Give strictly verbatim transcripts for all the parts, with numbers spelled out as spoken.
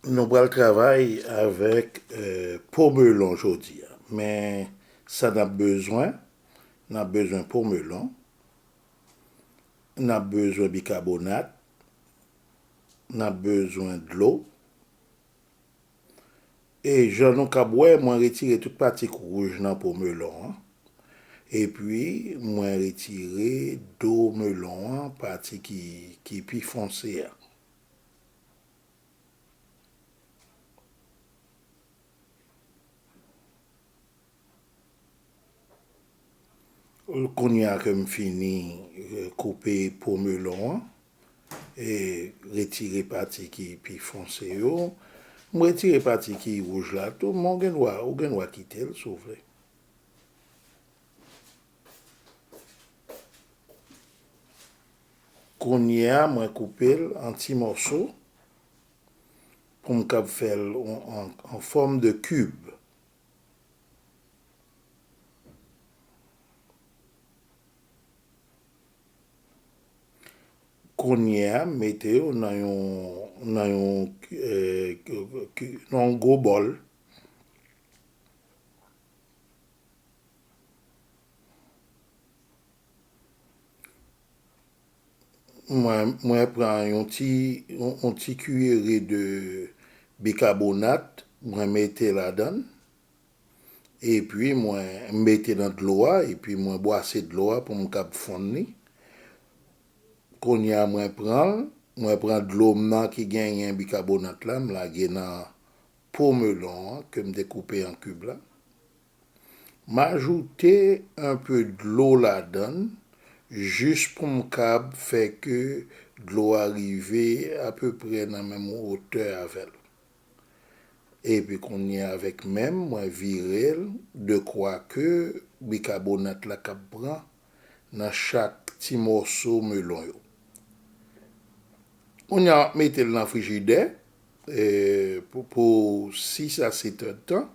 Nou pral travay avèk, eh, po melon jodi a. Men sa n ap bezwen, n ap bezwen po melon, n ap bezwen bikabonat, n ap bezwen dlo. E jan nou kab wè, mwen retire tout pati k wouj nan po melon an. Epi, mwen retire do melon an, pati ki, ki pi fonse a. Kounye a ke m fini, eh, koupe po melon an, e retire pati ki pi fonse yo, m retire pati ki wouj la tou, men ou gen dwa, ou gen dwa kite l si w vle. Kounye a, mwen koupe l an ti mòso pou m kab fè l an, an, an fòm de kib. Kounye a, m mete yo nan yon, nan yon, eh, nan yon gwo bòl. Mwen, mwen pran yon ti, yon, yon ti kiyere de bikabonat, mwen mete ladan l. Epi mwen mete nan dlo a, epi mwen bwase dlo a pou m kab fonn li. Kounye a mwen pran l, mwen pran dlo m nan ki genyen bikabonat la, m lage nan po melon an ke m te koupe an kib la. M ajoute enpe dlo ladan l, jis pou m kab fè ke dlo a rive apeprè nan menm wotè avè l. Epi kounye a avèk men m, mwen vire l, dekwa ke bikabonat la kab pran nan chak ti mòso melon yo. Kounye a, w ap mete l nan frijidè, eh, pou, pou sis a sèt èdtan.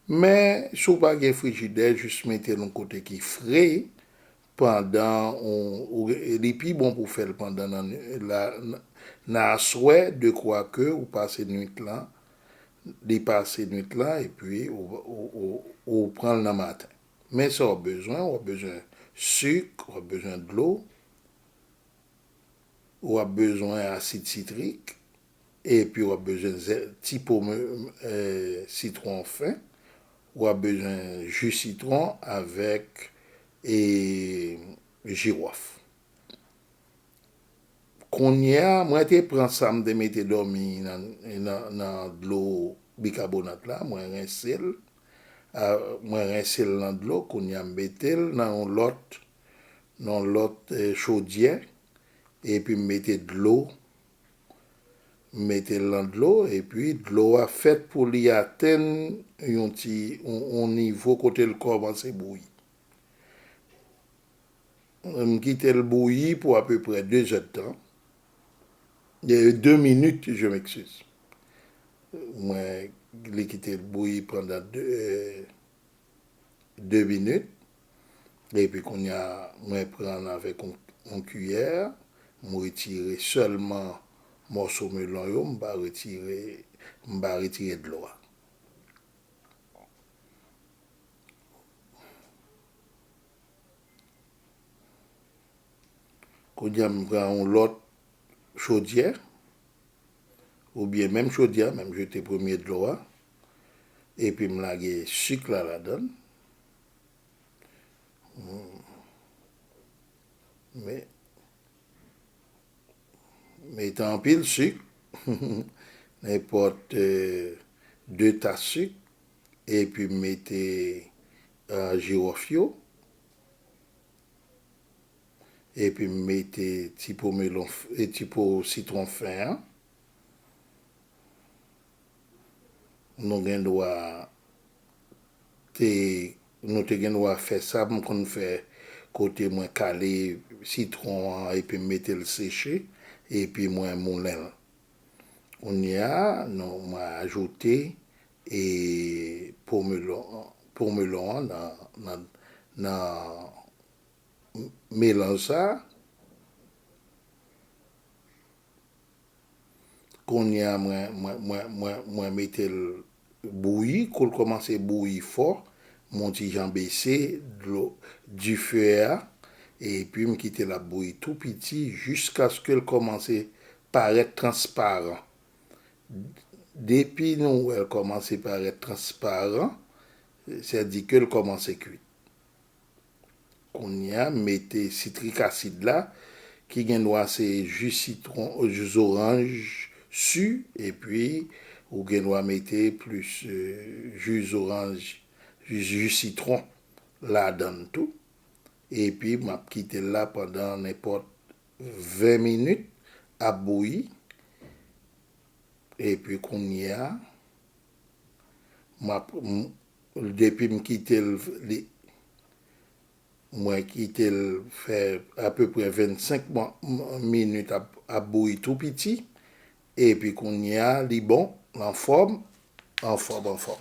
Men, si w pa gen frijidè, jis mete l yon kote ki fre, pandan ou, ou, li pi bon pou w fè l pandan nan, la, nan aswè, dekwa ke ou pase nwit lan, li pase nwit lan, epi ou, ou, ou, ou pran l nan maten. Men sa w ap bezwen, w ap bezwen sik, w ap bezwen dlo, w ap bezwen asid sitrik, epi w ap bezwen zè-, ti po, eh, sitwon fen, w ap bezwen ji sitwon avèk, eh, jiwòf. Kounye a, mwen te pran sa m te mete dòmi nan, nan, nan dlo bikabonat la, mwen rense l. A, mwen rense l nan dlo, kounye a m mete l nan yon lòt, nan yon lòt, eh, chodyè, epi m mete dlo, m mete l nan dlo, epi dlo a fèt pou li atenn yon ti, yon, yon nivo kote l kòmanse bouyi. M kite l bouyi pou apeprè de zèdtan. Eh, de minit, je m'excuse. Mwen, li kite l bouyi pandan de, eh, de minit. Epi kounye a, mwen pran l avèk yon, yon kiyè. M retire sèlman mòso melon yo, m pa retire, m pa retire dlo a. Kounye a, m pran yon lòt chodyè, oubyen menm chodyè a, men m jete premye dlo a, epi m lage sik la ladan l. Hmm. Men, mete anpil sik, nenpòt, eh, de tas sik, epi m mete, eh, jiwòf yo, epi m mete ti po melon f-, e ti po sitwon fen an. Nou gen dwa te, nou te gen dwa fè sa m konn fè kote mwen kale sitwon an epi m mete l seche, epi mwen moulen l. Kounye a, nou, mwen ajoute, e, po melon, po melon an nan, nan, nan melanj sa a. Kounye a mwen, mwen, mwen, mwen, mwen mete l bouyi, kou l kòmanse bouyi fò, mwen ti jan bese dlo, dife a, epi m kite l ap bouyi tou piti jiskaske l kòmanse parèt transparan. Depi nou wè l kòmanse parèt transparan, sèdike l kòmanse kuit. Kounye a, mete sitrik asid la, ki gen dwa se ji sitwon, ji zoranj si, epi ou gen dwa mete plis, eh, ji zoranj, ji, ji sitwon ladan l tou. Epi m ap kite l la pandan nenpòt ven minit ap bouyi. Epi kounye a, m ap, m, depi m kite l, li, mwen kite l fè apeprè vennsenk mwa, m, minit ap, ap bouyi tou piti. Epi kounye a, li bon, anfòm, anfòm, anfòm.